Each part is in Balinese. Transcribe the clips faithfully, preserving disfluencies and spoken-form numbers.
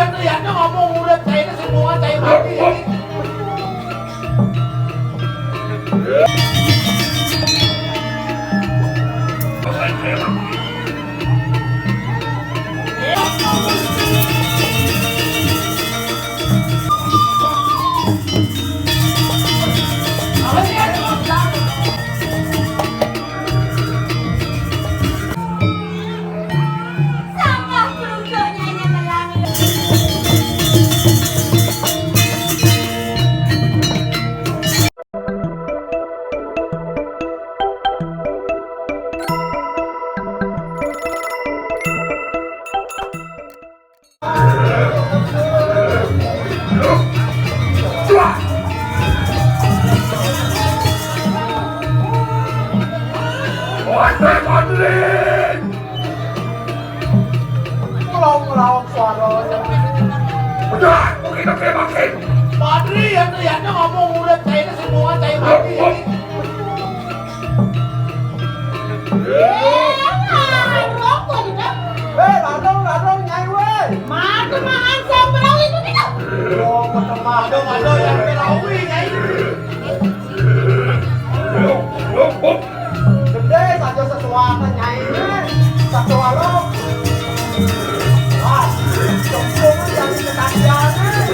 Lihatnya ngomong urip, cainé sing bunga, cai mati. Sanggup beruntuknya ini melalui. Ngelawan-ngelawan suaranya. Udah, mungkin oke makin. Padri, ya, ya, ngomong urip, cainé sing bunga, cai mati. Eh, ladang, ladang, Nyai, wéh. Madu makan sambel itu kita. Oh, madu, madu, yang belawi, Nyai. Gedé saja sesuatu, Nyai, wéh. Satu warung. Ah, cemplung yang ketagihan, wéh.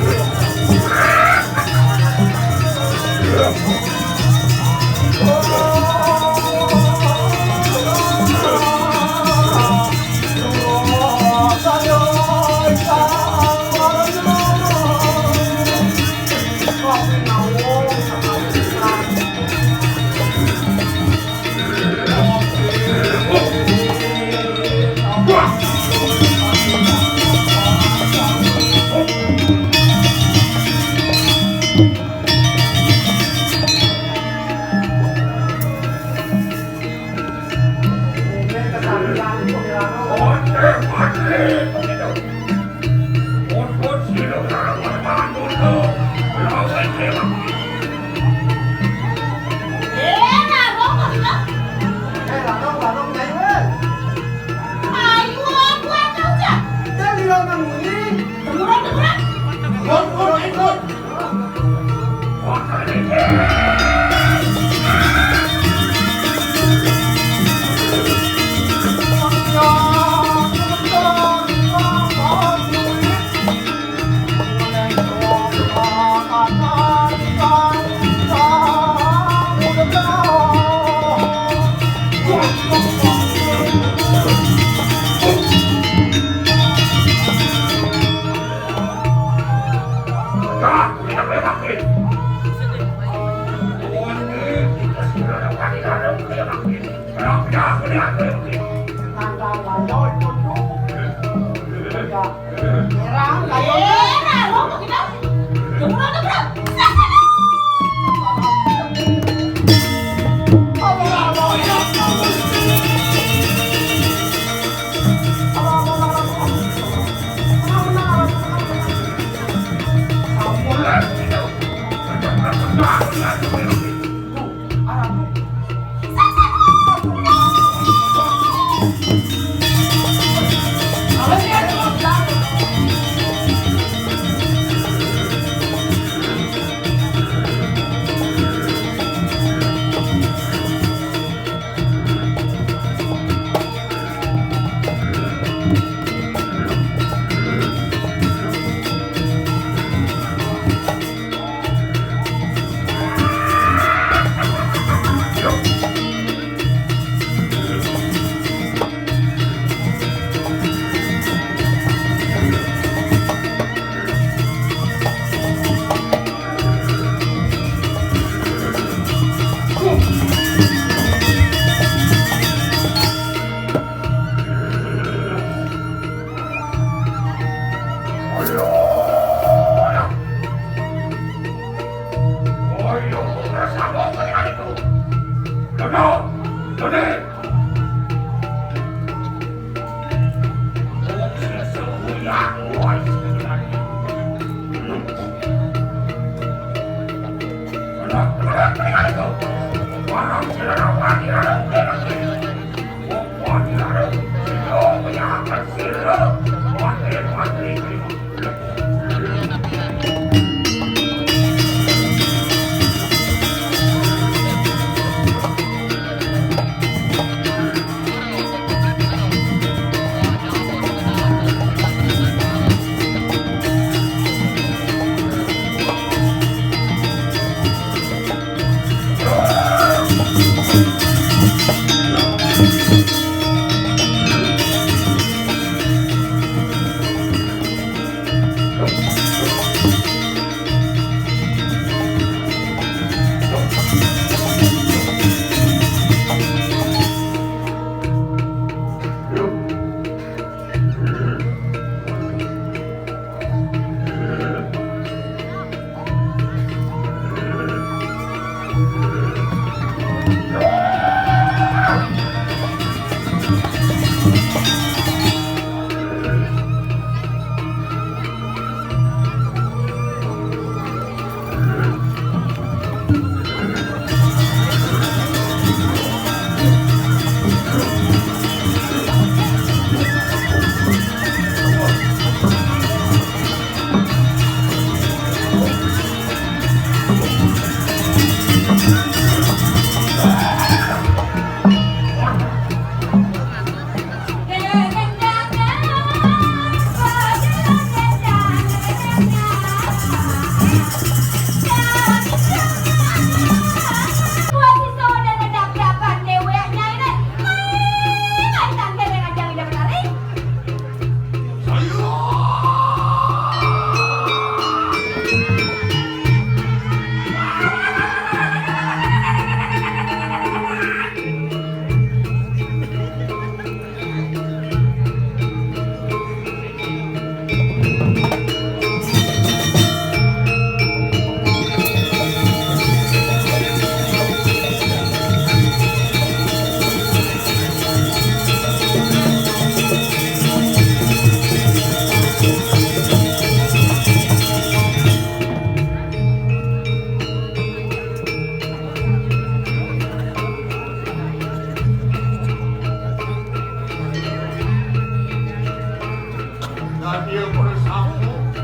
Sampun,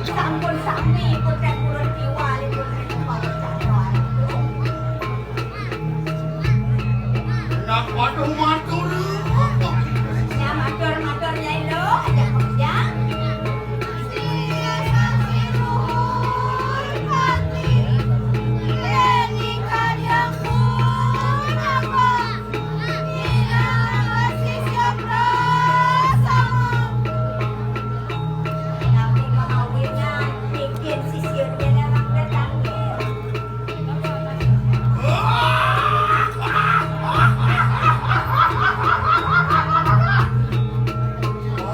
sampun, sami, pun ten purun kiwali, pun ten pawecana. Nak waduh matur. Ya, matur, matur, Nyai lo, aja kerja.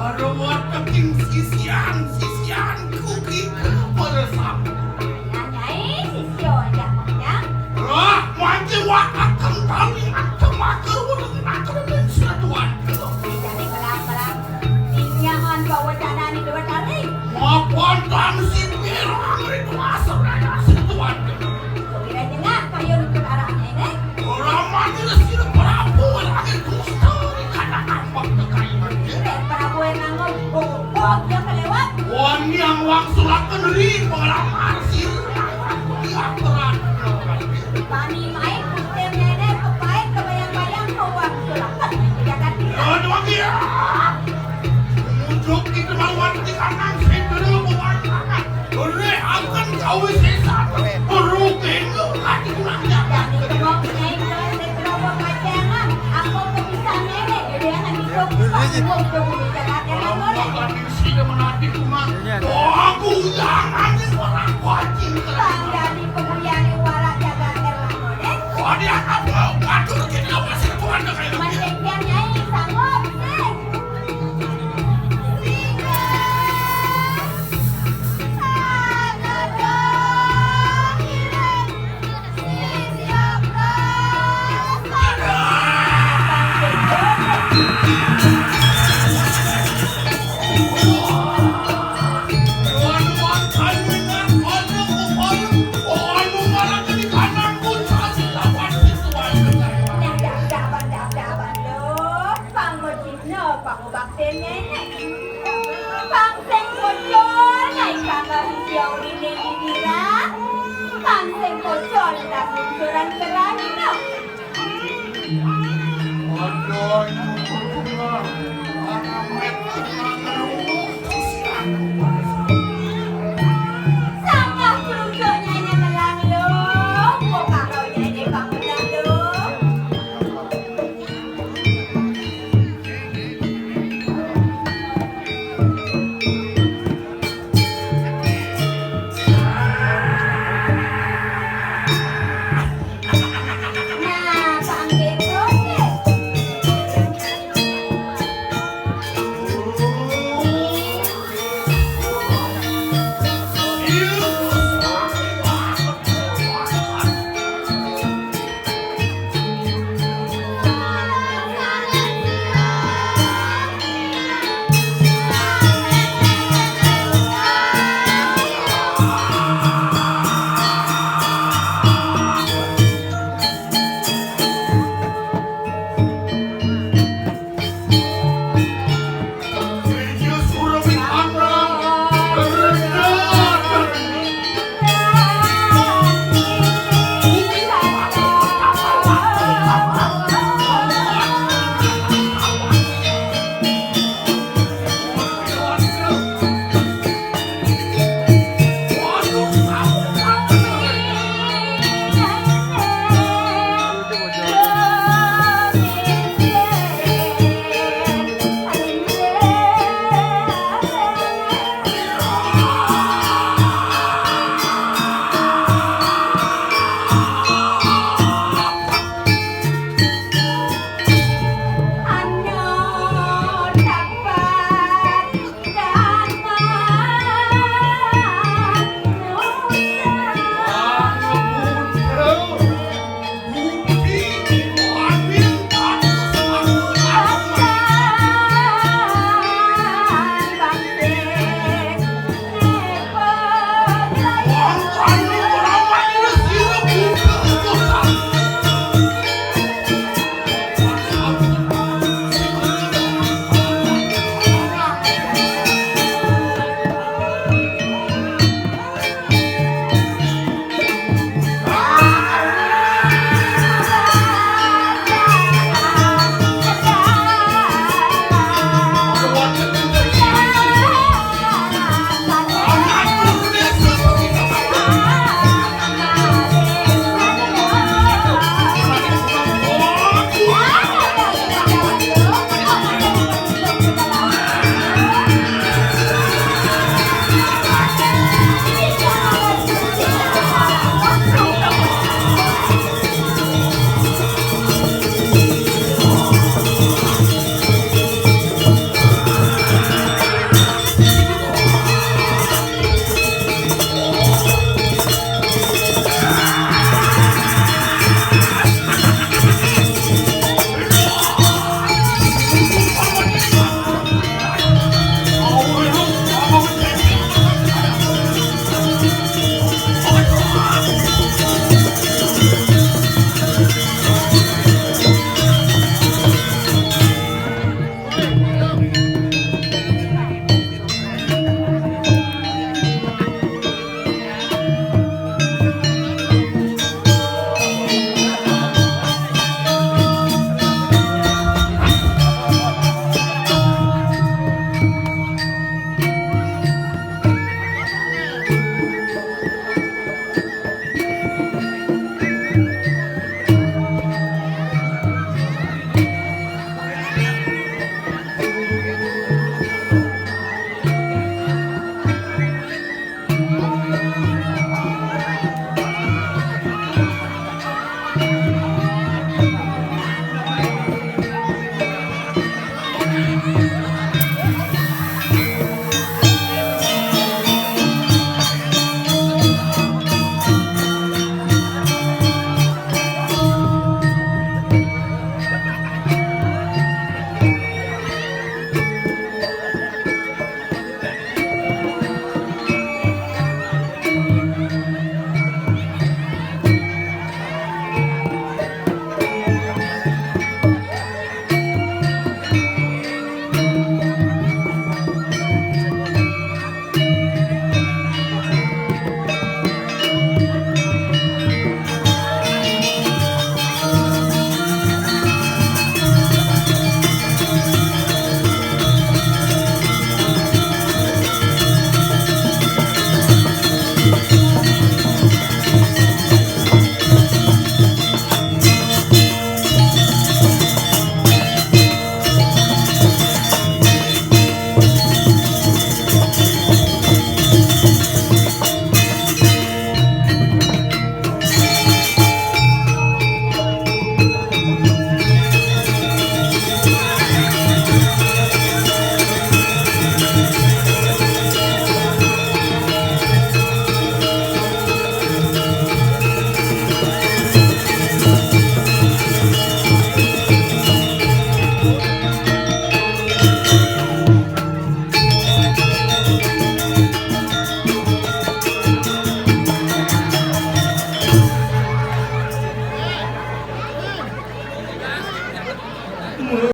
Para wateking sisian, sisianku kita para sampun. Nyai, sisya, ya, ya. Lah, mangke wataken kami atemaka welengaken ing setuan. Jadi, belang-belang. Inyakan bawa tanah di dua tarik. Mapan tang sipir amri kuasa raya setuan. Sawira nyengak kayun ikut arahnya ini. Ora manira sira Prabu lagi dusta di kandang ambak kekayuan. Rek Prabu yang ngomong, bobok dia kelewat. Wani yang wangsulaken ri pengalaman sira. Dia berat. Pani main kutem nenek kepain kebayang-bayang kau wangsulaken. Jagat kita. Aduh, lagi ya. Mujuk kita mawon di kanan, sing dulu bukan kanan. Ore angken kawisésan, berugéna kati kurang jagat. Dadi kebok nyai kula sing kena pepajangan, aku kepisan nenek, dadi akan dikok. Wong tuh bumi jagat yang ngomong. Sida menanti kuman. Iya, iya. Oh, aku yang anjing orang wajib. Bang dadi pemuyane warak jagat Erlangga, deh. Oh, dia apa? Atur kita masih Tuhan dengan. Mending nyai sanggup, sih. Pang sing bocor, naik kata henti awalin diri dira. Pang sing bocor, tak luncuran terang, no. Aduh, itu betul.